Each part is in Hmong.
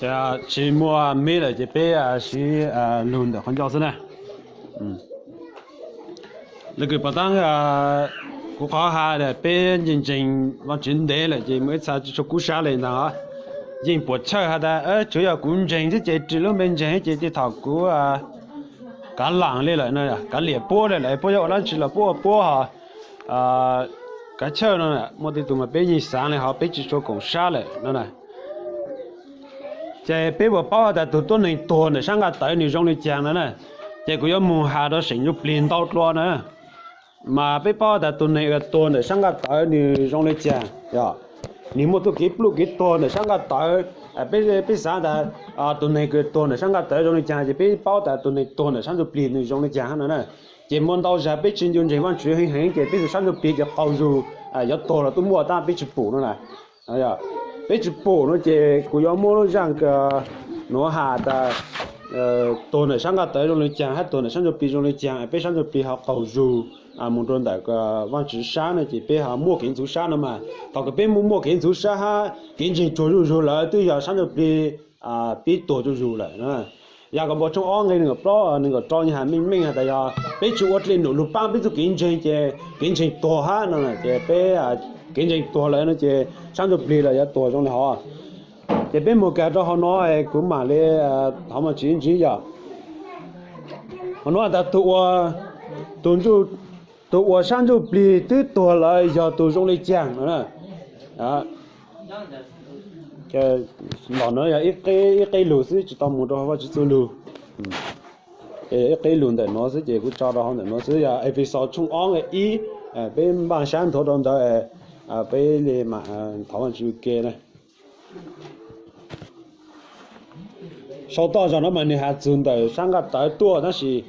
Tsis muaj meb lawm ces peb siv lug ntawm qhov ncauj xwb na. Lawv kws pom taab, kuv qhov has peb ntseeg ntseeg Vaajtswv ntev lawm ces muaj ib txha tsis tshua kub sab le ntag. Yeej puam chawj has tas tsuav yog kuv ntseeg xwb ces ris lub npe ntseeg ces thaum kuv kav laam le lawm, kav liam puab le lawm, puab yuav ua dlaab tsi los puab ua puab hos kav chawj no. Muaj tej tug mas peb yeej xaav le hov peb tsis tshua koom sab lawm no. Ces peb puas paub has tas tug tuab neeg tuag ntawm sab nqaj tawv nws zoo le caag no na? Ces kuv yuav moog has rua seem ntsuj plig ntau dlua na. Mas peb paub tas tug neeg uas tuag ntawm sab nqaj tawv nws zoo le caag? Nwg muaj txuj kev pluj kev tuag ntawm sab nqaj tawv. Peb xaav tas tug neeg kws tuag ntawm sab nqaj tawv zoo le caag ces peb paub tas tug neeg tuag ntawm sab ntsuj plig nws zoo le caag hab no na. Ces muaj ntau zag peb tsis ncu ntseeg Vaajtswv heev heev ces peb tug sab ntsuj plig ces qaug zug, yuav tuag los tuaj muaj tab peb tsis pum no na. Peb tsis pum no ces kuv yuav muab lub zaaj nuav has tas tuag ntawm sab nqaj tawv zoo le caag hab tuag ntawm sab ntsuj plig zoo le caag, peb sab ntsuj plig ho qaug zug moog rua ntawm Vaajtswv sab no ces peb ho muaj kev ntxhuv sab no mas. Thaum kws peb muaj muaj kev ntxhuv sab hab kev ntseeg tsuag zuj zug lawm twb yog sab ntsuj plig pib tuag zuj zug lawm. Yaakaupas tshooj ob nqe neeg nkaum plaub neeg nkaum rau nws has meej meej has tas yog peb tsis ua dlej num lug paab peb txuj kev ntseeg ces kev ntseeg tuag hab no ces peb kev ntseeg tuag lawm no ces sab ntsuj plig los yuav tuag zoo le hov. Ces peb moog kag rau hauv no, kuv mam le thov Vaajtswv ntsib yog hauv no tas tug ua sab ntsuj plig twb tuag lawm yog tug zoo le caag no. Los no yog ib qeb lug xwb tsis tau moog rua Vaajtswv txuj lug. Ib qeb lug ntawm nuav xwb ces kuv tso rau hauv ntawm nuav xwb yog Efexaus tshooj ob nqe ib. Peb npaj sab nthuav rau ntawd, peb le mam thov Vaajtswv ua ke na. Sau toj zog no mas nwg has txug ntawm sab nqaj tawv tuaj tab sis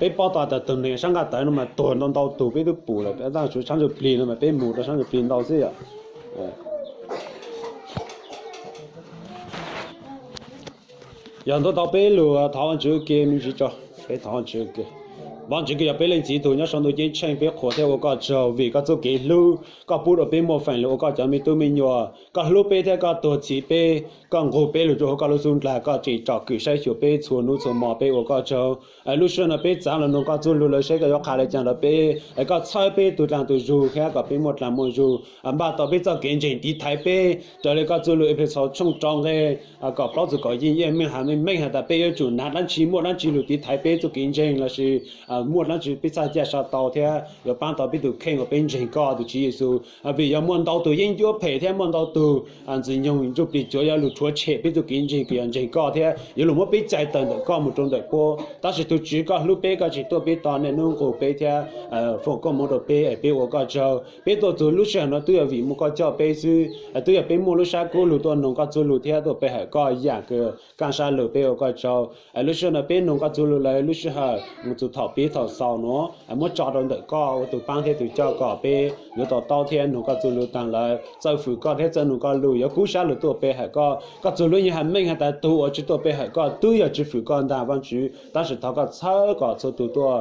peb paub tau tas tug neeg sab nqaj tawv no mas tuag ntau ntau tug peb twb pum lawm, tab sis sab ntsuj plig no mas peb moog rau sab ntsuj plig ntau xwb yom. Yog nthuav tau peb lug thov Vaajtswv ua ke me ntsis tso. Peb thov Vaajtswv ua ke. Vaajtswv kws yog peb Leej Txiv tug nyob sau ntuj ceeb tsheej, peb qhuas thiab ua koj tsaug vim koj txuj kev hlub, koj pub rua peb muaj feem lug ua koj cov me tub me nyuam, koj hlub peb thiab koj tuag txhiv peb, koj nqug peb lug rua huv koj lub xub ndlag, koj tseem tsom kwm saib xyuas peb txhua nub txhua mo, peb ua koj tsaug. Lub sij hawm no peb txaav los noog koj txuj lug lawm seb koj yuav qha le caag rau peb, koj txhawb peb tug dlaag tug zug thiab kom peb muaj dlaag muaj zug, npaj tau peb txoj kev ntseeg tiv thaiv peb raws le koj txuj lug Efexaus tshooj rau nqe kaum plaub txug kaum yim yeej meej has meej meej has tas peb yuav tsum nav dlaab tsi muaj dlaab tsi lug tiv thaiv peb txuj kev ntseeg lossis muaj dlaab tsi peb txhaj ca sa tau thiab yuav paab tau peb tug kheej uas peb ntseeg koj tus Tswv Yexus. Vim yog muaj ntau tug yeeb ncuab phem thiab muaj ntau tug ntxwg nyoog ntsuj plig cuav yuav lug rhuav tshem peb txuj kev ntseeg kws yog ntseeg koj thiab yuav lug muab peb cais tawm ntawm koj moog rua ntawm puab. Tab sis tug Tswv koj hlub peb, koj tseem tuaj peb tog, niaj nub nqug peb thiab foom koob moov rua peb, peb ua koj tsaug. Peb tuaj txug lub sij hawm no twb yog vim muaj koj coj peb xwb, twb yog peb muaj lub sab kub lug tuaj noog koj txuj lug thiab tuaj pe hawm koj yaam kws kaaj sab lug, peb ua koj tsaug. Lub sij hawm no peb noog koj txuj lug lawm, lub sij hawm moog txug thaum pib thaum xaus nuav muab tso rau ntawm koj ua tug paab thiab tug coj kom peb yuav to taub thiab noog koj txuj lug taag lawm. Txawj fwm koj thiab txawj noog koj lug yuav kub sab lug tuaj pe hawm koj. Koj txuj lug yeej has meej has tas tug uas tsis tuaj pe hawm koj twb yog tsis fwm koj ntag Vaajtswv, tab sis thov koj txhawb kom txhua tug tuaj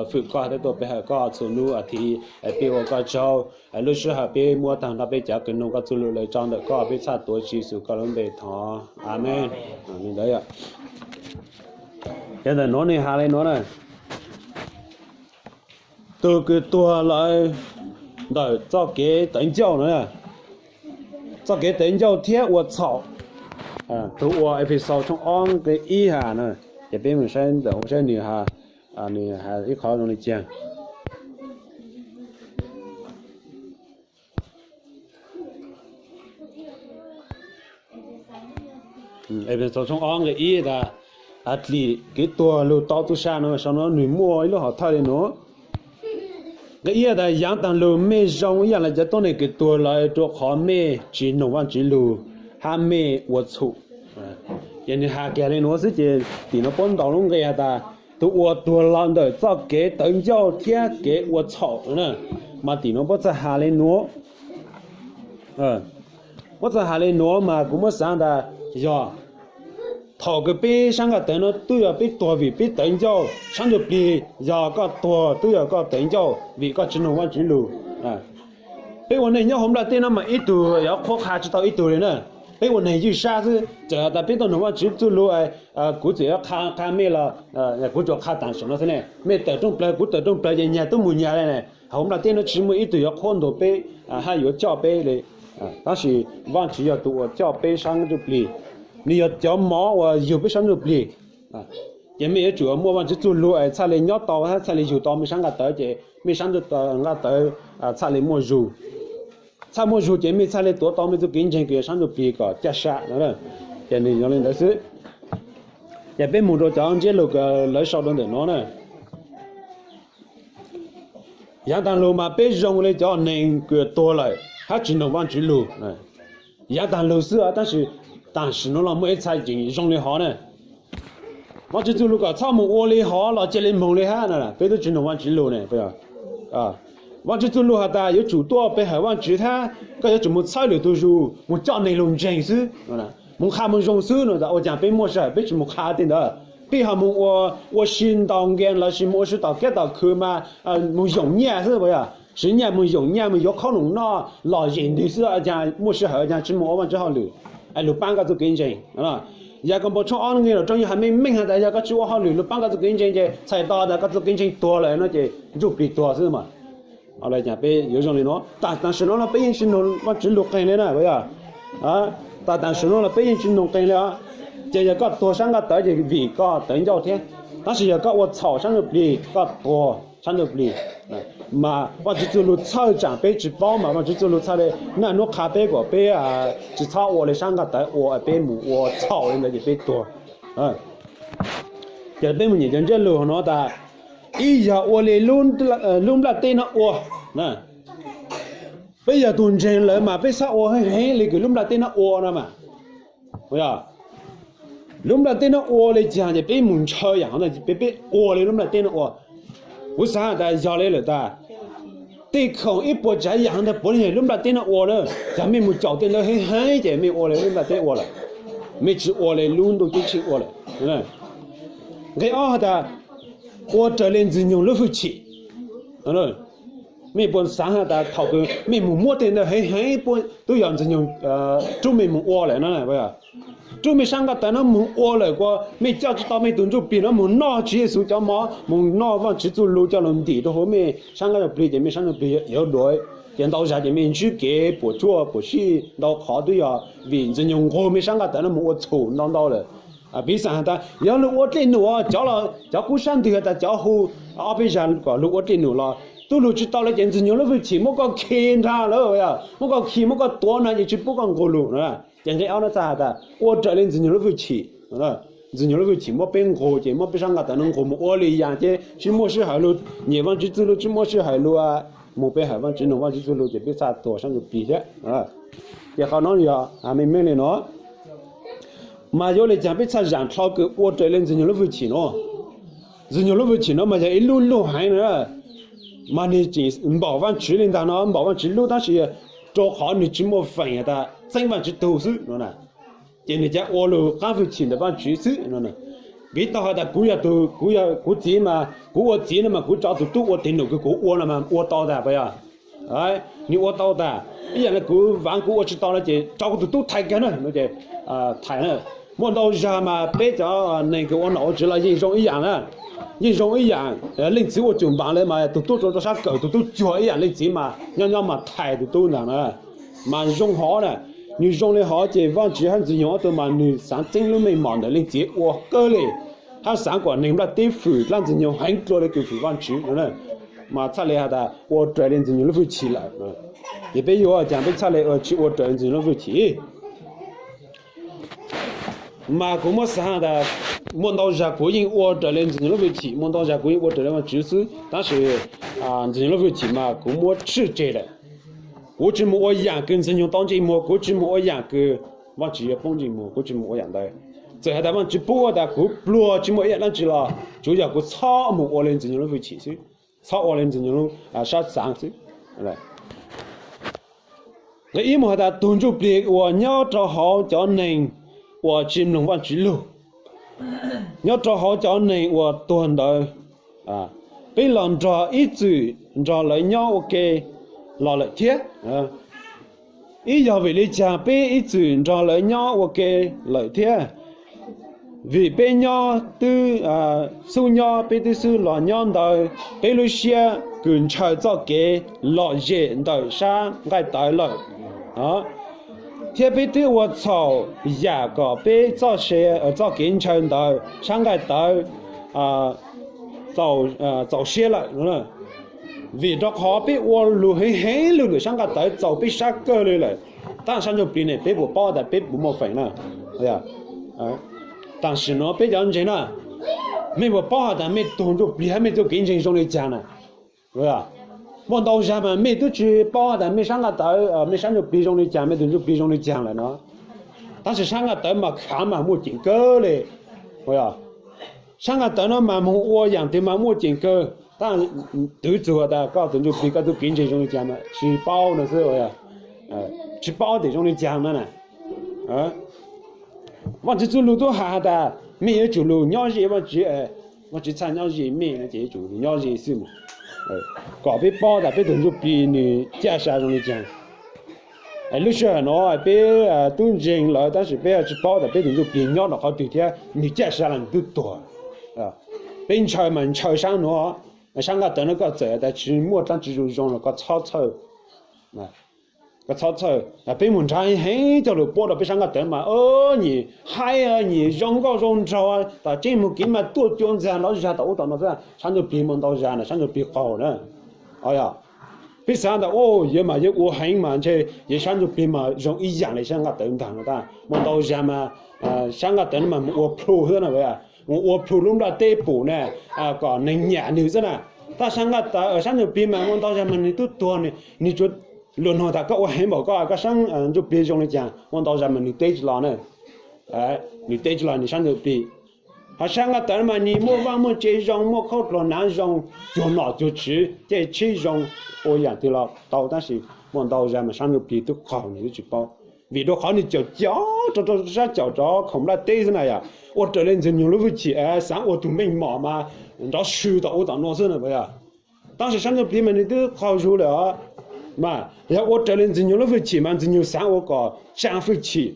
fwm koj thiab tuaj pe hawm koj txhua nub as thiv. Peb ua koj tsaug. Lub sij hawm peb muab taag nrho peb cov kws noog koj txuj lug lawm tso ntawm koj, peb txhaj tuav Tswv Yexus koj lub npe thov. Amees. Li ntawd, yog ntawm nuav nwg has le nuav na, tug kws tuag lawm ntawm txoj kev tawv ncauj no, txoj kev tawv ncauj thiab ua txhaum. Tug ua Efexaus tshooj ob nqe ib has na, ces peb mus saib ntawm ua saib nwg has, nwg has ib qho zoo li cas. Efexaus tshooj ob nqe ib tas, has dlim kev tuag lug tau txuj sa no, sau no nwg muaj ib lub hom thawj le nuav. Nqe ib tas, yaav taag lug mej zoo ib yaam le cov tuab neeg kws tuag lawm, rua qhov mej tsis noog Vaajtswv lug hab mej ua txhum. Ces nwg has kiag le nuav xwb ces tim nuav puab ntaus lub nqe has tas tug uas tuag lawm ntawm txoj kev tawv ncauj thiab kev ua txhaum na. Mas tim nuav puab txhaj has le nuav, puab txhaj has le nuav mas kuv muab xaav tas yog thaum kws peb sab nqaj tawv no twb yog peb tuag vim peb tawv ncauj, sab ntsuj plig yog koj tuag twb yog koj tawv ncauj vim koj tsis noog Vaajtswv lug. Peb ua neej nyob huv nplaj teb no mas ib tug yuav qhuab qha tsis tau ib tug li na. Peb ua neeg ywj sab xwb, txawm tas peb tuaj nug Vajtswv txuj lug, kuv txawm yuav qha qha mej los, kuv tsuas qha tam sim no xwb ne, mej tawm rooj plawg kuv tawm rooj plawg ces nyag tub mus nyag le ne. Hauv nplaj teb no tsis muaj ib tug yuav qhuab ntuas peb hab yuav coj peb le, tab sis Vajtswv yog tus uas coj peb sab ntsuj plig, nws yog cov mov uas yug peb sab ntsuj plig. Ces mej yuav tsum muaj Vajtswv txuj lug es txhaj le nyob tau hab txhaj le yug tau mej sab nqaj tawv ces mej sab nqaj tawv txhaj le muaj zug. Txhaj muaj zug ces mej txhaj le tuav tau mej txuj kev ntseeg kws yog sab ntsuj plig kom caj sa. Ces nws yog le ntawd xwb. Ces peb mus rau cov ntsiab lug kws lawv sau rau ntawm no na. Yav taag lug mas peb zoo le cov neeg kws tuag lawm hab tsis noog Vaajtswv lug. Yav taag lug xwb tab sis tam sim no los muaj ib txha tseem zoo le hov na. Vaajtswv txuj lug kom txhob moog ua le hov los ca le moog le hab na, peb tub tsis noog Vaajtswv lug ne. Vaajtswv txuj lug has tas yuav tsum tuaj pe hawm Vaajtswv hab koj yuav tsum moog txhawb lwm tug zug moog coj neeg lug ntseeg xwb, moog qha moog zoo xwb no. Ua caag peb muaj sij hawm peb tsis moog qha tej ntawd, peb ho moog ua, ua si ntaus nkees lossis moog ua si tom kiab tom khw mas moog yoom nyaj xwb, siv nyaj moog yoom nyaj moog yuav khaub noom noj lom zem ntwg xwb, ua caag muaj sij hawm ua caag tsis moog ua Vaajtswv hauj lwm, lug paab koj txuj kev ntseeg. Yav Kaas Npaus tshooj ob nqe los rau yog has meej meej has tas yog koj tsis ua hauj lwm lug paab koj txuj kev ntseeg ces txhais tau tas koj txuj kev ntseeg tuag lawm no ces ntsuj plig tuag xwb mas. Peb yuav zoo li no, tam sim no no peb yeej tsis noog Vaajtswv lug qeeg le na, yog tam sim no los peb yeej tsis noog qeeg le os. Ces yog koj tuag sab nqaj tawv ces vim koj tawv ncauj thiab, tab sis yog koj ua txhaum sab ntsuj plig koj tuag sab ntsuj plig, mas Vaajtswv txuj lug txhawj tsaam peb tsis paub mas Vaajtswv txuj lug txhaj le naj nub qha peb kom peb tsis txhob ua le sab nqaj tawv ua, peb mus ua txhaum le ntawd ces peb tuag. Ces peb mus nyem cov ntsiab lug no tas, ib yog ua le lub nplaj teb no ua, peb yog tug ntseeg lawm mas peb txhob ua heev heev le kws lub nplaj teb no ua no mas. Lub nplaj teb no ua le caag ces peb mus ntshaw yaam hov ntag, peb, peb ua le lub nplaj teb no ua. Kuv xaav tas yog le lawm tas, tej khoom ib puas tsav yaam hov ntag puav leej yog lub nplaj teb no ua na. Yog mej mus caum tej ntawd heev heev ces mej ua le lub nplaj teb ua lawm, mej tsis ua le lub ntuj ceeb tsheej ua lawm. Nqe ob has tas, ua raws le Ntxwg Nyoog lub fwj chim. Mej puas xaav has tas thaum kws mej mus muab tej ntawd heev heev puab tub yog Ntxwg Nyoog rub mej mus ua lawm no, rub mej sab nqaj tawv no mus ua lawm kuas mej coj tsis tau mej tug ntsuj plig no mus noj Tswv Yexus cov mov, mus noj Vaajtswv txuj lug coj lug ntim rau huv mej sab nqaj ntsuj plig ces mej sab ntsuj plig yuav duav, ces ntau zag ces mej ntsib kev puam tsuaj puam sij ntau qhov twb yog vim Ntxwg Nyoog nqug mej sab nqaj tawv no mus ua txhum ntau ntau lawm. Piv xam has tas yog lug ua dlej num, cov, cov kub sab ntwg has tas cov hu ob peb zag kom lug ua dlej num los tub lug tsis tau lawm ces Ntxwg Nyoog lub fwj chim muab koj khi nraag lawm, muab koj khi muab koj tuav nraag ces tsis pub koj nqug lug no. Ces nqe ob no txhaj has tas ua raws le Ntxwg Nyoog lub fwj chim. Ntxwg Nyoog lub fwj chim muab peb nqug ces muab peb sab nqaj tawv no nqug mus ua le yaam ces tsis muaj sij hawm lug nyem Vaajtswv txuj lug, tsis muaj sij hawm lug mus pe hawm Vaajtswv, noog Vaajtswv txuj lug ces peb txhaj tuag sab ntsuj plig thiab. Ces qhov no yog meej meej le no. Mas yuav le caag peb txhaj zaam dlhau kws ua raws le Ntxwg Nyoog lub fwj chim no? Ntxwg Nyoog lub fwj chim no mas yog ib lub lug heev no, mas nwg tseem npaum Vaajtswv le ntag no, npaum Vaajtswv lub tab sis rau qhov nwg tsis muaj feem has tas txeeb Vaajtswv tug xwb no. Ces nwg ca ua lug qaab fwj chim ntawm Vaajtswv xwb no. Piv tau has tas kuv yog tug, kuv yog kuv txiv mas kuv ua txiv no mas kuv tso tug tub ua teg num kws kuv ua no mas ua tau tas puas yog? Nwg ua tau tas. Ib yaam le kuv vaav kuv ua tsis tau no ces tso kuv tug tub thaiv kag na no ces thaiv na. Muaj ntau zag mas peb cov neeg kws ua nom ua tswv los yeej zoo ib yaam na. Yeej zoo ib yaam, leej txiv ua cum npaam le mas tug tub rau rau sab kawm, tug tub cuag ib yaam leej txiv mas nyob nyob mas thaiv tug tub ntag na. Mas zoo hov na, nwg zoo le hov ces Vaajtswv hab Ntxwg Nyoog ob tug mas nwg xaav txeeb lub meej mom ntawm leej txiv ua kawg le, hab xaav kom neeg nplaj teb fwm dlaab Ntxwg Nyoog heev dlua le kws fwm Vaajtswv no. Mas txhaj le has tas ua raws le Ntxwg Nyoog lub fwj chim lawm. Ces peb yuav ua caag peb txhaj le tsis ua raws le Ntxwg Nyoog lub fwj chim? Mas kuv muab xaav tas muaj ntau zag kuv yeej ua raws le Ntxwg Nyoog lub fwj chim, muaj ntau zag kuv yeej ua raws le Vaajtswv xwb, tab sis Ntxwg Nyoog lub fwj chim mas kuv muab tshwj tseg lawm. Kuv tsis mus ua yaam kws Ntxwg Nyoog tau ntsej muag, kuv tsis mus ua yaam kws Vaajtswv yuav poob ntsej muag, kuv tsis mus ua yaam ntawd. Txawm has tas Vaajtswv pub tas kuv pluag tsis muaj ib yaam dlaab tsi los tsuav yog kuv txhob mus ua le Ntxwg Nyoog lub fwj chim xwb, txhob ua le Ntxwg Nyoog lub sab xaav xwb. Nqe ib mus has tas tug ntsuj plig uas nyob rau hauv cov neeg uas tsis mloog Vaajtswv lug, nyob rau hauv cov neeg uas tuag ntawd, peb los nrog ib txwm nrog lawv nyob ua ke los lawm thiab. Ib yog vim li cas peb ib txwm nrog lawv nyob ua ke lawm thiab? Vim peb nyob twb xub nyob, peb twb xub los nyob ntawd, peb lub siab kws ntshaw txoj kev lom zem ntawm sab nqaij tawv lawm, thiab peb twb ua txhaum yam kom peb txoj, txoj kev ntshaw ntawd sab nqaij tawv txaus siab lawm. Vim rau qhov peb ua lug heev heev lug ntawm sab nqaij tawv txaus peb sab kawg li lawm, tab sab ntsuj plig ne peb puas paub tas peb puas muaj feem na? Tam sim no peb cov ntseeg na, mej puas paub has tas mej tug ntsuj plig hab mej txuj kev ntseeg zoo li caag na? Muaj ntau zag mas mej twb tsis paub has tas mej sab nqaij tawv, mej sab ntsuj plig zoo li caag, mej tug ntsuj plig zoo li caag lawm no. Tab sis sab nqaij tawv mas khav mas muaj ceem kawg li. Sab nqaij tawv no mas moog ua yaam twg mas muaj ceem kawg. Tab twv txug tas koj tug ntsuj plig koj txuj kev ntseeg zoo li caag mas tsis paub no xwb, tsis paub tes zoo li caag na. Vaajtswv txuj lug tub has tas mej yuav tsum lug nyob ze Vaajtswv, Vaajtswv txhaj nyob ze mej no ces yuav tsum lug nyob ze xwb mas, kom peb paub tas peb tug ntsuj plig nwg caj sa zoo li caag. Lub sij hawm no peb tub ntseeg lawm tab sis peb tsis paub tas peb tug ntsuj plig nyob rau qhov twg thiab nwg caj sa los nwg twb tuag. Peb ntshaw mas ntshaw sab nuav, sab nqaij tawv no koj txawm tas tsis muaj dlaab tsi zoo zoo los koj txhob txhawj. Koj txhob txhawj, peb moog nrhav heev coj lug puab rau peb sab nqaij tawv mas nyim haib nyim zoo nkauj zoo nraug, tom tseeb moog kev mas tuaj cua ntxag nrov zag tom ub tom no xwb. Sab ntsuj plig muaj ntau zag na sab ntsuj plig qaug na. Peb xav tas yog mas yog ua heev mas ntshe yog sab ntsuj plig mas zoo ib yaam le sab nqaij tawv ntag no tas muaj ntau zag mas sab nqaij tawv no mas moog ua plhu xwb na, moog ua plhu lub nplaj teb pum na, kom neeg nyam nwg xwb na. Tab sab nqaij tawv sab ntsuj plig mas muaj ntau zag mas nwg tub tuag, nwg tsuas luag noog tas koj ua heev npaum koj, koj sab ntsuj plig zoo li caag, muaj ntau zag mas nwg teb tsis los na. Nwg teb tsis los nwg sab ntsuj plig. Ho sab nqaij tawv mas nwg muaj vaaj muaj tsev zoo, muaj khaub dluag hnav zoo, cuag nom cuag tswv, caij tsheb zoo, ua yaam twg los tau, tab sis muaj ntau zag mas sab ntsuj plig tub qaug nwg tub tsis paub. Vim rau qhov nwg caum caum rau rau sab caum rov khoom nplaj teb xwb na yom, ua raws le ntxwg nyoog lub hwj chim, xaav ua tug meej mom mas nrov sw tom ub tom no xwb na. Tab sis sab ntsuj plig mas nwg twb qaug zug lawm os. Mas yog ua raws le ntxwg nyoog lub hwj chim mas ntxwg nyoog xaav ua kom tsaa hwj chim,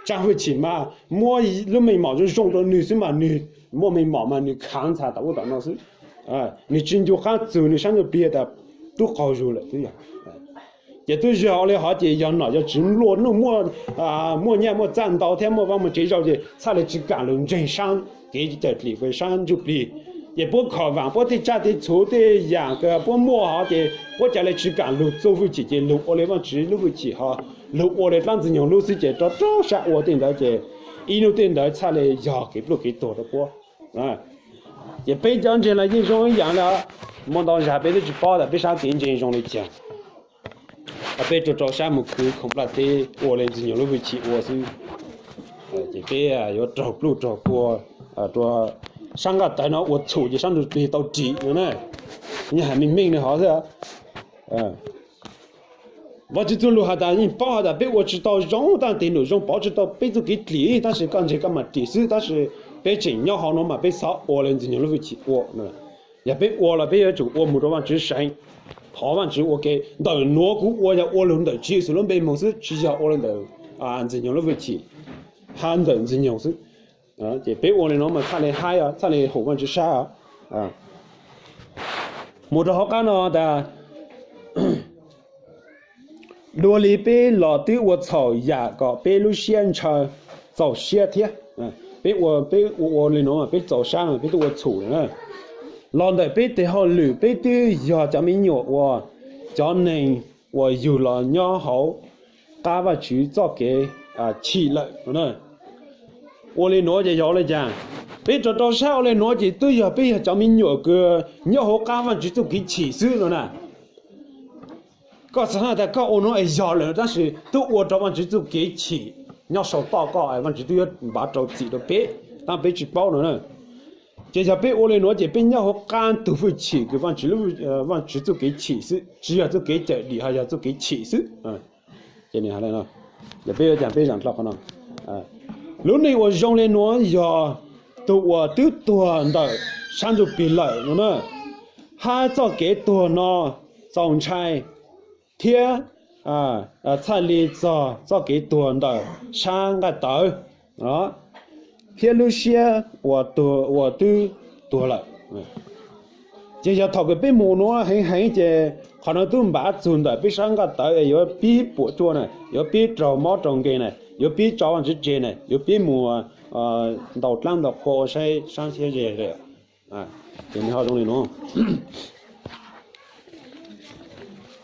tsaa hwj chim mas muab lub meej mom zoo zoo rau nwg xwb mas nwg muaj meej mom mas nwg khaav ntxhas tom ub tom no xwb. Nwg tsis ncu qaab txug nwg sab ntsuj plig tas tub qaug zug lawm xwb yog. Ces tub yog ua le hov ces yog nom yog tswv nplua nuj, muaj nyaj muaj txaj ntau thiab muaj vaaj muaj tsev zoo ces txhaj le tsis kaam lug ntseeg sab kev cawm dlim sab ntsuj plig. Ces puab khom vaam puab tej tsaj tej txhu tej yaam puab muaj hov ces puab ca le tsis kaam lug txuj hwj chim ces lug ua le Vaajtswv lub hwj chim ho lug ua le dlaab ntxwg nyoog lub xwb ces rov rau sab ua tej ntawd ces ib nub tej ntawd txhaj le yog kev pluj kev tuag rau puab. Ces peb cov ntseeg los yeej zoo ib yaam le, muaj ntau zag peb twb tsis paub tas peb sab kev ntseeg zoo li caag. Peb rau rau sab moog khwv khoom nplaj teb ua le ntxwg nyoog lub hwj chim ua xwb. Ces peb yuav raug pluj raug puag rua sab nqaj tawv no ua txhum ces sab ntsuj plig tau rim no na. Nyaj has meej meej le hov xwb. Vaajtswv txuj lug has tas yeej paub has tas peb ua tsis tau zoo, taag tes num zoo pov tsis tau peb txuj kev dlim, tab sis koj ntseeg koj mam rim xwb, tab sis peb tseem nyob hauv no mas peb xav ua le ntxwg nyoog lub hwj chim ua. Yog peb ua los peb yuav tsum ua mus rau Vaajtswv seev, thov Vaajtswv ua ke. Ntawm nuav kuv ua yog ua lug ntawm Tswv Yexus lub npe moog xwb, tsis yog ua le ntawm ntxwg nyoog lub hwj chim hab ntawm ntxwg nyoog xwb. Ces peb ua le nuav mas txhaj le haib, txhaj le haum Vaajtswv sab. Mus rau hauv qab no tas, dua li peb los twb ua txhaum yam kom peb lub siab ntshaw txaus siab thiab. Peb ua, peb ua ua le nuav mas peb txaus sab, peb twb ua txhum lawm na. Los ntawm peb tes hauj lwm peb twb yog cov me nyuam uas cov neeg uas yug los nyob hauv qab Vaajtswv txoj kev chim lawm. Ua le nuav ces yog le caag? Peb rau rau sab ua le nuav ces twb yog peb yog cov me nyuam kws nyob hauv qab Vaajtswv txuj kev chim xwb no na. Koj xav has tas koj ua nuav es yog lawm tab sis twb ua rau Vaajtswv txuj kev chim nyob sau toj koj, Vaajtswv twb yuav npav rau txim rau peb, tab peb tsis paub no na. Ces yog peb ua le nuav ces peb nyob hauv qab tug hwj chim kws Vaajtswv, Vaajtswv txuj kev chim xwb, tsis yog txuj kev cawm dim, ho yog txuj kev chim xwb. Ces peb yuav caag peb zaam dlhau qhov no? Lub neej uas zoo le nuav yog tug uas twb tuag ntawm sab ntsuj plig lawm no na, hab txoj kev tuag no txaus ntshai thiab txhaj li txog txoj kev tuag ntawm sab nqaij tawv thiab lub siab uas twb tuag lawm. Ces yog thaum kws peb mus nuav heev heev ces qhov no twb npav txug ntawm peb sab nqaij tawv es yuav pib puam tsuaj na, yuav pib raug mob raug nkeeg na, yuav pib tso Vaajtswv tseg na, yuav pib mus ntaus dlaab ntaus qhua ua saib sab thiab ze. Ces nws ho zoo li no.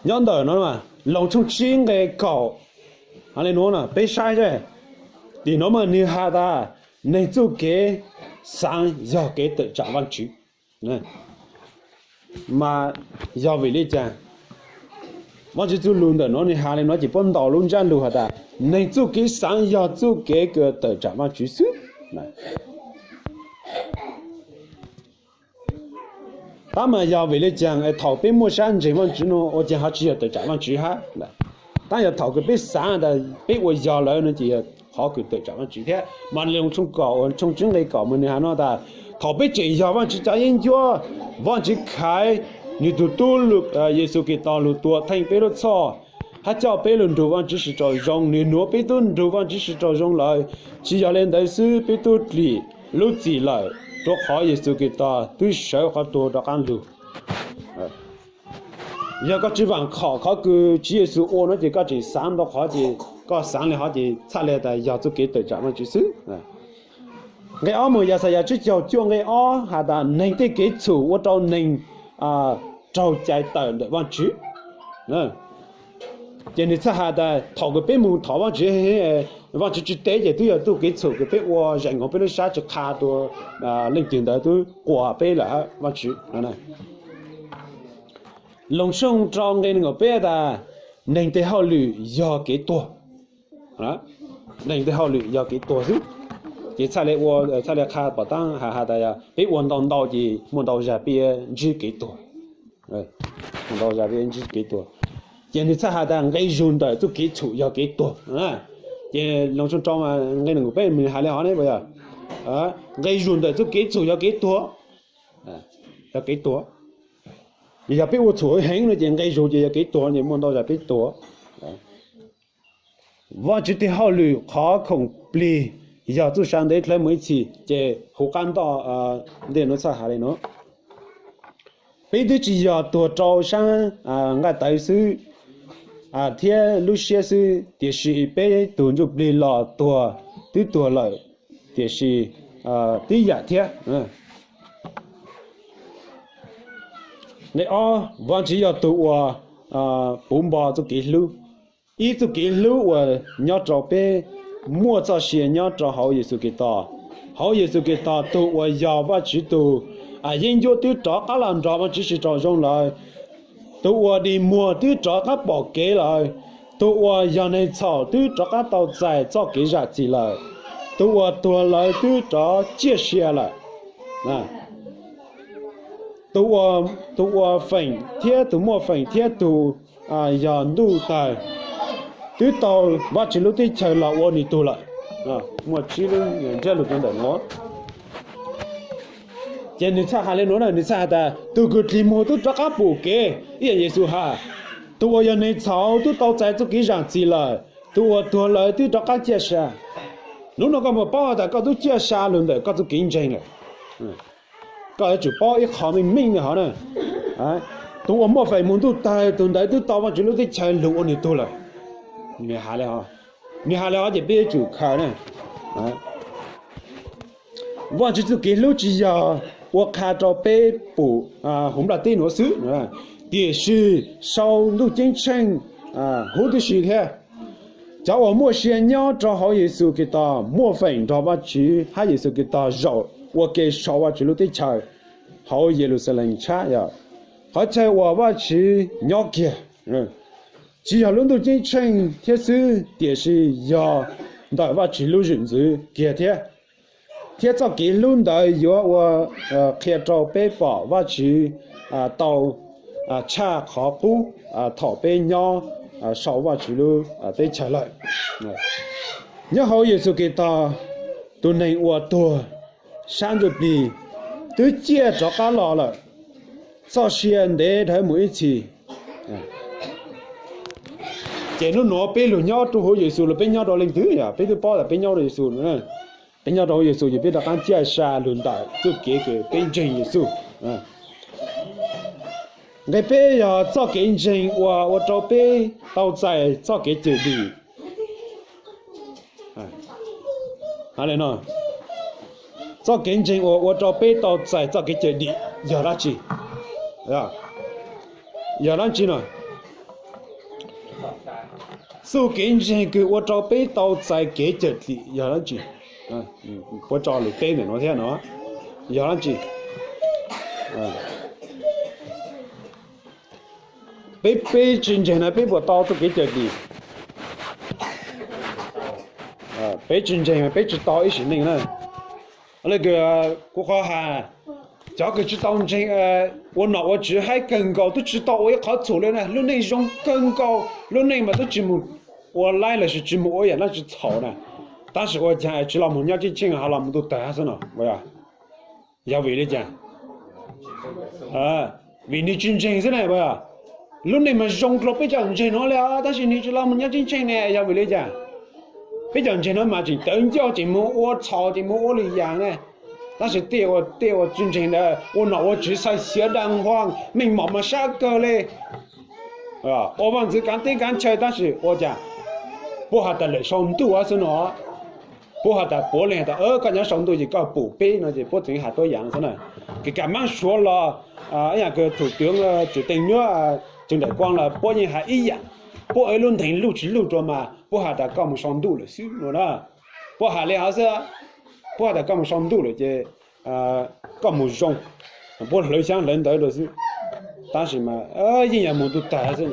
Nyob ntawm no, Loos tshooj tsib nqe kaum, hais li no, peb saib seb, tim no mas nws has tas neeg txuj kev xaav yog kev tawm tsam Vaajtswv. Mas yog vim li cas Vaajtswv txuj lug ntawm no nws has li no ces puab ntaus lub ntsab lug has tas neeg txuj kev xaav yog txuj kev kws tawm tsam Vaajtswv xwb. Tab mas yog vim li cas thaum peb muaj sab ntseeg Vaajtswv no ua cas ho tsi yog tawm tsam Vaajtswv hab? Tab yog thaum kws peb xaav tas peb ua yog lawm no ces yog qhov kws tawm tsam Vaajtswv thiab. Mas Loos tshooj kaum, tshooj tsib nqe kaum mas nws has no tas thaum peb tseem yog Vaajtswv cov yeeb ncuab, Vaajtswv khaiv nws tug tub Yexus Khetos lug tua theej peb lub txhoj hab coj peb lug nrug Vaajtswv sib raug zoo. Nws nuav peb tub nrug Vaajtswv sib raug zoo lawm. Tsi yog le ntawd xwb, peb tub dim lub txim lawm, rua qhov Yexus Khetos twb sawv qhov tuag rov qaab lug. Yog koj tsi vaam khom qhov kws Tswv Yexus ua no ces koj tseem xaav ntau qhov ces koj xaav li hov ces txhaj li tas yog txuj kev tawm tsam Vaajtswv xwb. Nqe ob mus Yaxayas tsib caug cuaj nqe ob has tas neeg tej kev txhum ua rau neeg raug cais tawm ntawm Vaajtswv. Ces nws txhaj has tas thaum kws peb mus thov Vaajtswv, Vaajtswv tsi teb ces twb yog txuj kev txhum kws peb ua zaum nkaus peb lub sab tsi qha rua leej twg ntawd twb quas peb lawm Vaajtswv. Loos tshooj rau nqe nees nkaum peb tas neeg tej hauj lwm yog kev tuag. Neeg tej hauj lwm yog kev tuag xwb. Ces txhaj li ua, txhaj li qha pom taab has has tas peb ua ntau ntau ces muaj ntau zag peb ntsib kev tuag. Muaj ntau zag peb ntsib kev tuag. Ces nws txhaj has tas nqe zug ntawm txuj kev txhum yog kev tuag. Ces Loos tshooj rau nqe nees nkaum peb nws has li hov ne, yog nqe zug ntawm txuj kev txhum yog kev tuag. Yog kev tuag. Yog peb ua txhum heev no ces nqe zug ces yog kev tuag, ces muaj ntau zag peb tuag. Vaajtswv tej hauj lwm qhov khoom plig yog txuj sa ntev dlhawv mus ib txhis, ces huv qab ntoj ntej nuav txhaj has li no. Peb twb tsi yog tuag rau sab nqaij tawv xwb thiab lub siab xwb, tiam sis peb tug ntsuj plig los tuag, twb tuag lawm, tiam sis tib yam thiab. Nqe ob, Vaajtswv yog tug uas puv npo txuj kev hlub. Ib txuj kev hlub uas nyob rau peb muaj txoj sia nyob rau hauv Yexus Khetos. Hauv Yexus Khetos tug uas yog Vaajtswv tug yeeb ncuab twb rov qab los nrog Vaajtswv sib raug zoo lawm. Tug uas dig muag twb rov qab pom kev lawm. Tug uas yog neeg txhaum twb rov qab tau txais txoj kev zam txim lawm. Tug uas tuag lawm twb rov ciaj sia lawm. Tug uas feem thiab tug muaj feem thiab tug yog ntuj tawg twb tau Vaajtswv lub teb chaws los ua nws tug lawm. Muaj tsib lub ntsiab lus rau ntawm nuav. Ces nws txhaj has li nuav na, nws txhaj has tas tug kws dig muag twb rov qab pom kev ib yam Yexus has. Tug uas yog neeg txhaum twb tau txais txuj kev zam txim lawm. Tug uas tuag lawm twb rov qab ciaj sia. Nub nua koj puas paub tas koj twb ciaj sia lug ntawm koj txuj kev ntseeg lawm? Koj yuav tsum paub ib qho meej meej li hov na. Tug uas muaj feem mus ntuj tawg, tug ntawd twb tau Vaajtswv lub teb chaws lug ua nws tug lawm. Nws has li hov ces peb yuav tsum khaws na. Vaajtswv txuj kev hlub tsis yog ua qha rau peb pum huv nplaj teb nuav xwb, tiam sis sau ntuj ceeb tsheej huv tib si thiab. Cov uas muaj sia nyob rau hauv Yexus Khetos muaj feem nrog Vaajtswv hab Yexus Khetos zaum ua ke sau Vaajtswv lub teb chaws hauv Yeluxalees tshab, yog qhov chaw uas Vaajtswv nyob kiag. Tsis yog lub ntuj ceeb tsheej thiab xwb, tiam sis yog ntawm Vaajtswv lub zwm ntxwv kiag thiab. Thiab txoj kev hlub ntawd yuav ua qhia rau peb pom Vaajtswv tau tshaj qhov qub thaum peb nyob sau Vaajtswv lub teb chaws lawm. Nyob hauv Yexus Khetos, tus neeg uas tuag sab ntsuj plig twb ciaj rov qab los lawm, txoj sia ntev dhawv mus ib txhis. Ces hnub nuav peb lug nyob rua huv Yexus los peb nyob rau leej twg? Yog peb twb paub tas peb nyob rau Yexus, peb nyob rau huv Yexus ces peb rov qaab ciaj sa lug ntawm txuj kev kws peb ntseeg Yexus. Nqe peb yog txoj kev ntseeg uas ua rau peb tau txais txoj kev cawm dim. Txoj kev ntseeg uas ua rau peb tau txais txoj kev cawm dim yog dab tsi? Yog dab tsi no? Txuj kev ntseeg kws ua rau peb tau txais kev cawm dim yog dab tsi? Puab tso lus teb ntawm no thiab no, yog dab tsi? Peb, peb tsi ntseeg na peb puas tau txuj kev cawm dim? Peb tsi ntseeg mas peb tsi tau ib sim neej na. Kuv qhov has, cov kws tsi tau ntseeg, ua nom ua tswv haib kawg nkaus, tub tsi tau ua ib qhov txhum le na, lub neej zoo kawg nkaus, lub neej mas tub tsi mus ua laib lossis tsi mus ua yam dlaab tsi txhaum na, tab sis ua caag tsi los mus nyob ceeb tsheej ho los mus ntuj tawg xwb no? Yog vim le caag? Vim nwg tsi ntseeg xwb na. Lub neej mas zoo rau peb cov ntseeg no le, tab sis nwg tsi los mus nyob ceeb tsheej ne, yog vim le caag? Peb cov ntseeg no mas tseem tawv ncauj, tseem mus ua txhaum, tseem mus ua lwm yam ne, tab sis tej ua, tej ua tsi ntseeg ntawd ua nom ua tswv xaiv xiav dag nquag, meej mom mas sab kawg le, ua vaaj ntxwv kaav teb kaav chaw, tab sis ua caag? Puab has tas lawm sau ntuj xwb no. Puab has tas, puav leej has tas koj nyob sau ntuj ces koj pum peb no ces puab tseem has tuab yaam xwb na. Kws kam maab suav los, ib yaam kws thum tuv tsuv teej nyuab, tseem daim kuab los puab yeej has ib yaam. Puab ib lub nteeg luj tsi luj rua mas puab has tas koj mus sau ntuj lawm xwb no na. Puab has le hov xwb, puab has tas koj mus sau ntuj lawm ces koj mus zoo, puab hlawv xyaab hlawv ntawv rua xwb, tab sis mas yeej yuav mus ntuj tawg xwb.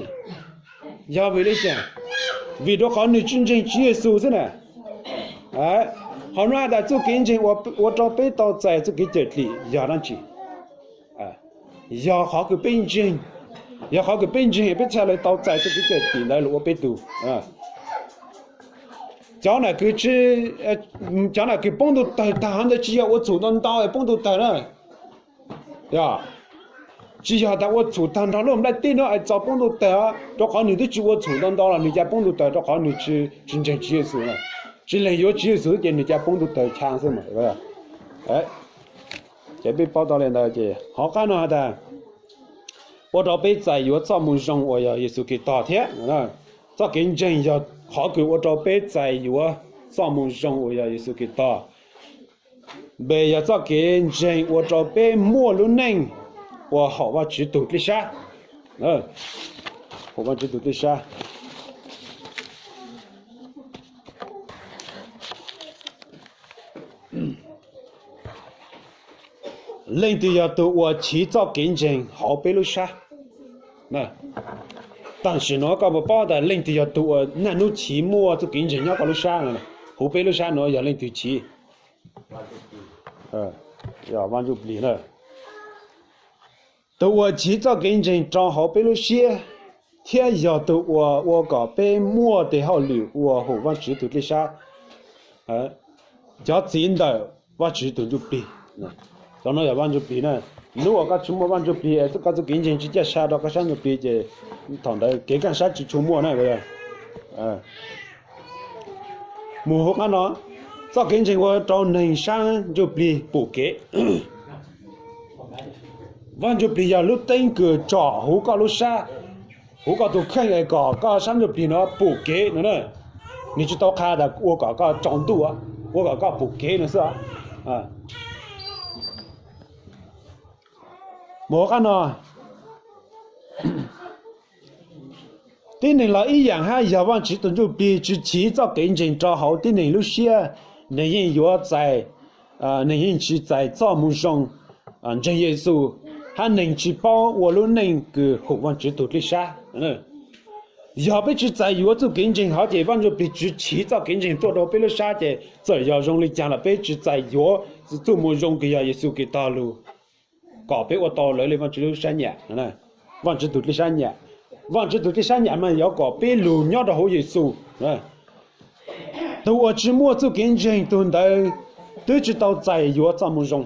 Yog vim le caag? Vim rua qhov nwg tsi ntseeg Tswv Yexus xwb na. Qhov nuav has tas txuj kev ntseeg ua rua peb tau txais txuj kev cawm dim yog dlaab tsi? Yog qhov kws peb ntseeg, yog qhov kws peb ntseeg peb txhaj le tau txais txuj kev cawm dim ntawd lug ua peb tug. Cov nam kws, cov nam kws poob ntuj tawg taag hov ntawd tsi yog ua txhum ntau ntau poob ntuj tawg na. Yog, tsi yog tas ua txhum taag nrho lub nplaj teb nuav es txaus poob ntuj tawg, rua qhov nwg twb tsi ua txhum ntau ntau los nwg ca poob ntuj tawg rua qhov nwg tsi ntseeg Tswv Yexus na. Tsi lees yuav Tswv Yexus ces nwg ca poob ntuj tawg chaa xwb mas. Ces peb paub tau le ntawd ces hov qab no has tas ua rau peb txais yuav txoj moo zoo uas yog Yexus Khetos thiab. Txoj kev ntseeg yog qhov kws ua rau peb txais yuav txoj moo zoo uas yog Yexus Khetos. Npe yog txoj kev ntseeg ua rau peb muaj lub neej uas haum Vaajtswv tug dlej sab. Haum Vaajtswv tug dlej sab. Leej twg yog tug uas chiv txoj kev ntseeg hauv peb lub sab? Tam sim nuav koj puas paub tas leej twg yog tug uas naj nub chiv muaj txoj kev ntseeg nyob koj lub sab no? Huv peb lub sab nuav yog leej twg chiv? Yog Vaajtswv Plig na. Tug uas chiv txoj kev ntseeg rau hauv peb lub siab thiab yog tug uas ua kom peb muaj tes hauj lwm uas haum Vaajtswv tug dlej sab. Cov txiv ntawm Vaajtswv tug Ntsuj Plig. Cov no yog Vaajtswv Plig na. Nub uas koj tsi muaj Vaajtswv Plig, koj txoj kev ntseeg tsi ca sa rau koj sab Ntsuj Plig ces thaum ntawd kev kaaj sab tsi tshua muaj na. Mus huv qab no, txoj kev ntseeg ua rau neeg sab Ntsuj Plig pum kev. Vaajtswv Plig yog lub teeb kws tsom huv koj lub sab, huv koj tug kheej es kom koj sab Ntsuj Plig no pum kev no na. Nwg tsi tau qha tas ua kom koj tsaus ntuj, ua kom koj pum kev no xwb. Mus huv qab no, tib neeg los ib yaam hab, yog Vaajtswv tug Ntsuj Plig tsi chiv txoj kev ntseeg rau hauv tib neeg lub siab, neeg yeej yuav txais, neeg yeej tsi txais txoj moo zoo ntseeg Yexus, hab neeg tsi paub ua lub neej kws haum Vaajtswv tug dlej sab. Yog peb tsi txais yuav txuj kev ntseeg hov ces Vaajtswv Plig tsi chiv txoj kev ntseeg tuaj rau peb lub sab ces txawm yog zoo le caag los peb tsi txais yuav txuj moo zoo kws yog Yexus Khetos lug kom peb ua tau lawv le Vaajtswv lub sab nyam, Vaajtswv tug dlej sab nyam. Vaajtswv tug dlej sab nyam mas yuav kom peb lug nyob rau huv Yexus. Tug uas tsi muaj txuj kev ntseeg tug ntawd twb tsi tau txais yuav txoj moo zoo.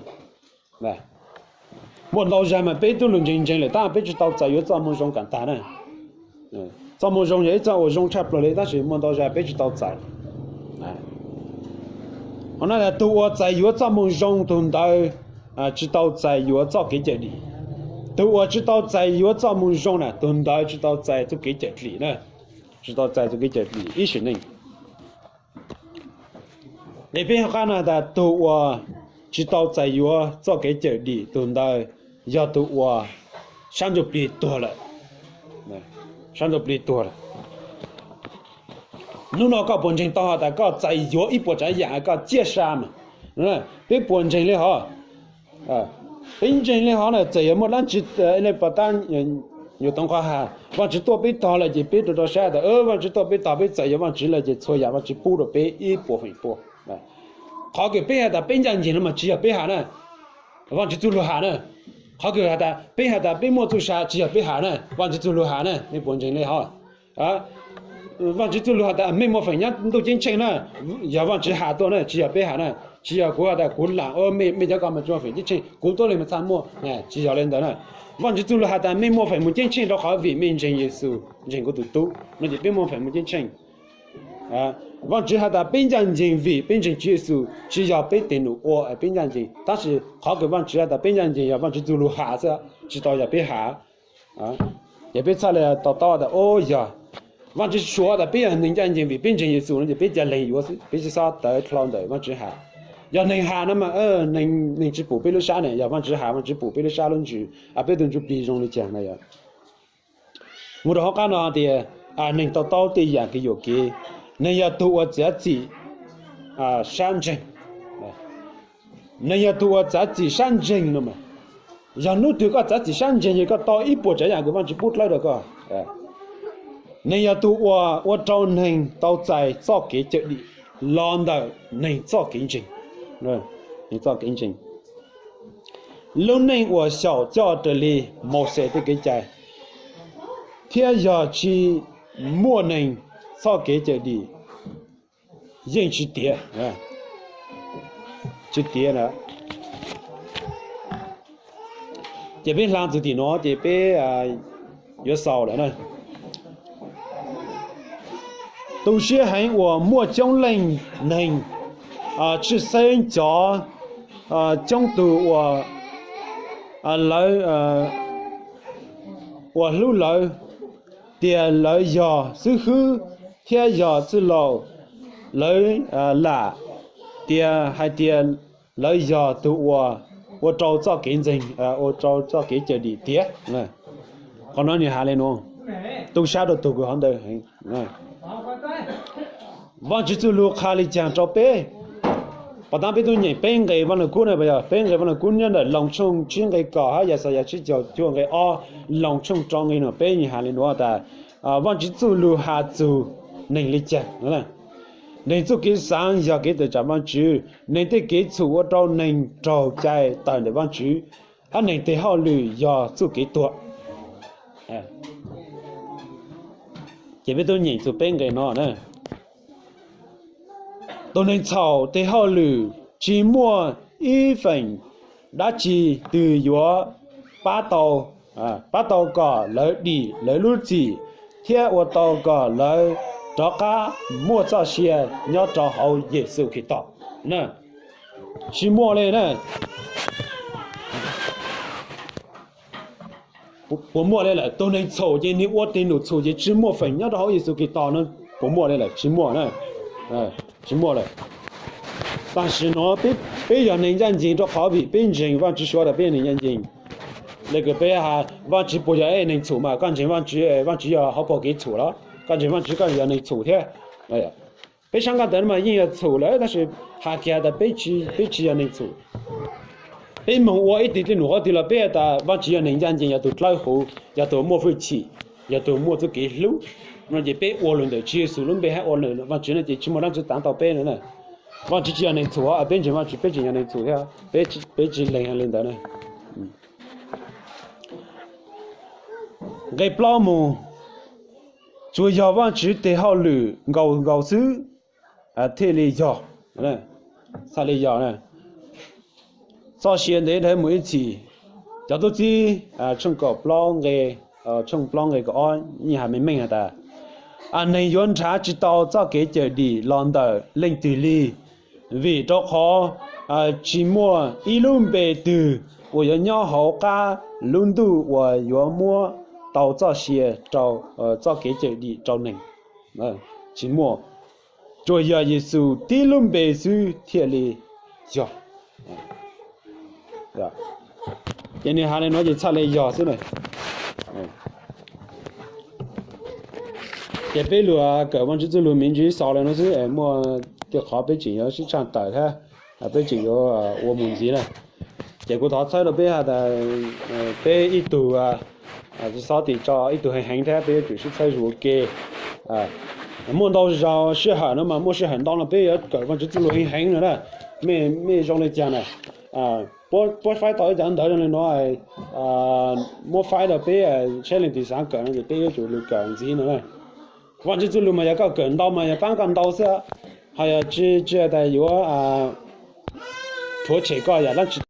Muaj ntau zag mas peb tub lug ntseeg ntseeg lawm tab peb tsi tau txais yuav txoj moo zoo kam tag na. Txoj moo zoo yog ib txoj uas zoo tshaj plaws li, tab sis muaj ntau zaus peb tsis tau txais. Qhov no tias tus uas txais yuav txoj moo zoo, tus ntawd tsis tau txais yuav txoj kev cawm dim. Tus uas tsis tau txais yuav txoj moo zoo na, tus ntawd tsis tau txais txoj kev cawm dim na, tsis tau txais txoj kev cawm dim ib sim neej. Qhia peb hauv qab no tas tus uas tsis tau txais yuav txoj kev cawm dim, tus ntawd yog tus uas sab ntsuj plig tuag lawm. Sab ntsuj plig tuag lawm. Hnub no koj puas ntseeg tau has tas koj txais yuav ib puas tsav yam koj ciaj sa mas? Peb puas ntseeg li hov? Peb ntseeg li hov na, txawm yuav muaj dab tsi, pov tab, yuav toov qhov has Vajtswv tuaj peb tog lawm ces peb rau rau sab tas Vajtswv tuaj peb tog, peb txais yuav Vajtswv lawm ces txhua yam Vajtswv pub rau peb ib puas feem pua. Qhov kws peb has tas peb ncaj ncees no mas tsis yog peb has na, Vajtswv txuj lug has na. Qhov kws has tas peb has tas peb muaj txuj sa tsis yog peb has na, Vajtswv txuj lug has na. Nej puas ntseeg li hov? Vajtswv txuj lug has tas mej muaj feem nyob ntuj ceeb tsheej na, yog Vajtswv has tuaj na, tsis yog peb has na. Tsis yog kuv has tas kuv lam, mej cov ko mas tsis muaj feem ceeb tsheej, kuv tuab leeg mas txhaj muaj, tsis yog li ntawd na. Vajtswv txuj lug has tas mej muaj feem mus ceeb tsheej rau qhov vim mej ntseeg Yexus, ntseeg kuv tus tub no ces peb muaj feem mus ceeb tsheej. Vajtswv has tas peb ncaj ncees vim peb ntseeg Tswv Yexus, tsis yog peb tes num ua peb ncaj ncees, tab sis qhov kws Vajtswv has tas peb ncaj ncees yog Vajtswv txuj lug has xwb, tsis tau yog peb has. Ces peb txhaj li to taub tas o, yog Vajtswv suav tas peb yog neeg ncaj ncees vim peb ntseeg Yexus no ces peb ca lees yuav xwb, peb tsis xob tawv dlhau ntawm Vajtswv has. Yog neeg has no mas neeg tsis pum peb lub sab ne, yog Vajtswv has Vajtswv pum peb lub sab lub ntsws, peb tus ntsuj plig zoo li cas na yog. Mus rau hauv qab no tias neeg to taub tej yam kws yuam kev, neeg yog tus uas txav txim sab ntseeg. Neeg yog tus uas txav txim sab ntseeg no mas, yog hnub twg koj txav txim sab ntseeg ces koj tau ib puas tsav yam kws Vajtswv pub dlawb rau koj. Neeg yog tus uas ua rau neeg tau txais txoj kev cawm dim los ntawm neeg txoj kev ntseeg, neeg txoj kev ntseeg. Lub neej uas xyaum coj raws li Mauxes tej kev cai, thiab yog tsis muaj neeg txoj kev cawm dim yeej tsis tiav, tsis tiav. Ces peb hla txug tim no ces peb yuav xaus lawm na. Tu siab heev uas muaj coob leej neeg tshwj xeeb cov coob tug uas lawv uas hlub lawv tias lawv yog xib hwb thiab yog txwj laug, lawv lam tias hais tias lawv yog tug uas ua rau txoj kev ntseeg, ua rau txoj kev cawm dim tiav. Qhov no nws has li nuav, tu sab rau tug kws hov ntawd. Vaajtswv txuj lug qha li caag rau peb? Pov taav peb tub nyeem peb nqe Vaaj Lug Kub na, yog peb nqe Vaaj Lug Kub nyob ntawm Loos tshooj tsib nqe kaum hab Yaxayas tsib caug cuaj nqe ob, Loos tshooj rau nqe nub peb nws has li nuav tas, Vaajtswv txuj lug has txug neeg li caag? Neeg txuj kev xaav yog kev tawm tsaam Vaajtswv, neeg tej kev txhum ua rau neeg raug cai tawm ntawm Vaajtswv, hab neeg teg hauj lwm yog txuj kev tuag. Ces peb tub nyeem txug peb nqe no na. Tus neeg txhaum teg hauj lwm tsi muaj ib feem dab tsi twg yuav pab tau, pab tau kom lawv dim lawv lub txim thiab ua tau kom lawv rov qab muaj txoj sia nyob rau hauv Yexus Khetos. Tsi muaj li na. Puas muaj li lawm? Tus neeg txhaum ces nwg ua teg num txhum ces tsi muaj feem nyob rau hauv Yexus Khetos no. Puas muaj li lawm? Tsi muaj na. Tsi muaj lawm. Tam sim no peb yog neeg ncaj ncees rau qhov vim peb ntseeg Vaajtswv suav tas peb yog neeg ncaj ncees. Le kws peb has Vaajtswv puas yog ib neeg txhum mas? Koj ntseeg Vaajtswv, Vaajtswv yog hauv paug kev txhum los? Koj ntseeg Vaajtswv koj yog neeg txhum thiab. Peb saab nqaj ntawd mas yeej yog txhum lawm, tab sis has kiag has tas peb tsi yog neeg txhum. Peb moog ua ib teg dlej num qhov twg los peb has tas Vaajtswv yog neeg ncaj ncees, yog tug dlawb huv, yog tug muaj hwj chim, yog tug muaj txuj kev hlub no ces peb ua lug ntawm Tswv Yexus lub npe hab ua lug Vaajtswv no ces tsi muaj dlaab tsi taav tau peb no na. Vaajtswv tsi yog neeg txhum, peb ntseeg Vaajtswv peb tseem yog neeg txhum thiab. Peb tsis lees li ntawd na. Nqe plaub moog, tsuas yog Vaajtswv teg hauj lwm nkaus nkaus xwb thiaj li yog, txhaj li yog. Txoj sia ntev dhawv mus ib txhis. Cov tub txib tshooj kaum plaub nqe, tshooj plaub nqe kaum ob yeej has meej meej has tas, neeg yuav nrhav tsis tau txoj kev cawm dim los ntawm leej twg li, vim rau qhov tsis muaj ib lub npe twg uas yuav nyob hauv qab lub ntuj uas yuav muab tau txoj sia rau txoj kev cawm dim rau neeg. Tsis muaj, tsuas yog Yexus tib lub npe xwb thiaj li yog. Ces nws hais li no ces txhaj li yog xwb na. Ces peb luag kawm Vajtswv txuj lug me ntsis xaus li no xwb, muaj tej qhov peb tseem yuav sib tsaj tawm thiab, peb tseem yuav ua mus ntxiv na. Ces kuv thov txhawb rau peb has tas peb ib tug tsis xob tim tso ib tug heev heev thiab peb yuav tsum sib txhawb zus ua ke. Muaj ntau zaus sij hawm no mas muaj sij hawm ntau no peb yuav kawm Vajtswv txuj lug heev heev no na. Mej zoo li cas na, puab faib tau ib cov ntawv zoo li no, muab faib rau peb saib leej twg xav kawm no ces peb yuav tsum lug kawm ntxiv no na. Vajtswv txuj lug mas yog koj kawm ntau mas yog paab koj ntau xwb, ho yog tsis, tsis tas yuav rhuav tshem koj yam dlaab tsi.